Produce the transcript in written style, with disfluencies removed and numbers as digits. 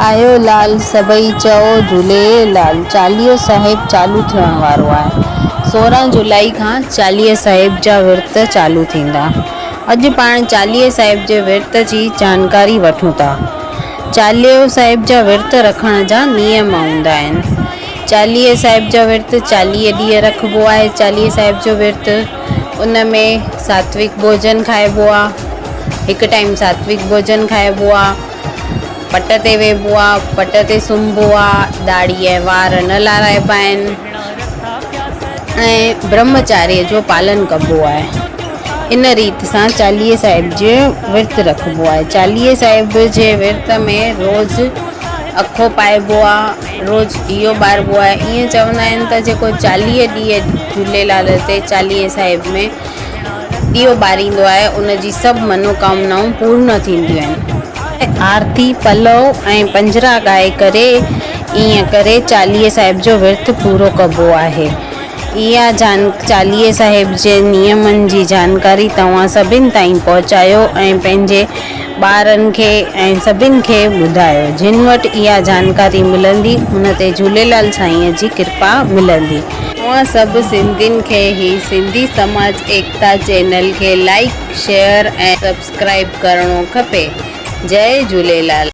آيو لال سڀئي چئو جهوليلال چاليهو صاحب چالو ٿيڻ وارو آهي 16 جولائي کان چاليهه صاحب جا ورت چالو ٿيندا اڄ پاڻ چاليهي صاحب جي ورت جي جانڪاري وٺون ٿا چاليهو صاحب جا ورت رکڻ جا نيم هوندا آهن چاليهي صاحب جا ورت 40 ڏينهن رکبو آهي چاليهي صاحب جو ورت ان ۾ ساتوڪ ڀوڄن کائبو آهي هڪ ٽائيم ساتوڪ ڀوڄن کائبو آهي پٽ تي ويهبو آهي پٽ تي سمهبو آهي ڏاڙهي ۽ وار نه لارائبا آهن ۽ برهمچاريه جو پالن ڪبو آهي ان ريت سان چاليهي صاحب جو ورت رکبو آهي چاليهي صاحب جي ورت ۾ روز اکو پائبو آهي روز ڏيئو ٻاربو آهي ائين چوندا آهن ته جيڪو 40 ڏينهن جهوليلال تي چاليهي صاحب ۾ ڏيئو ٻاريندو آهي ان جي سڀ منوڪامنائون پورن ٿينديون آهن. آرتي، پلئو ۽ پنجرا ڳائي ڪري ائين ڪري چاليهي صاحب جو ورت پورو ڪبو آهي. اها جان چاليهي صاحب جي نيمن جي جانڪاري توهان سڀن تائين پهچايو ۽ پنهنجي ٻارن کي ۽ سڀن کي ٻڌايو جن وٽ اها جانڪاري ملندي ان تي جهوليلال سائين جي ڪرپا ملندي. اوهان سڀ سنڌين کي هي سنڌي سماج ايڪتا چينل کي لائيڪ شيئر ۽ سبسڪرائيب ڪرڻو کپي جئي جهوليلال.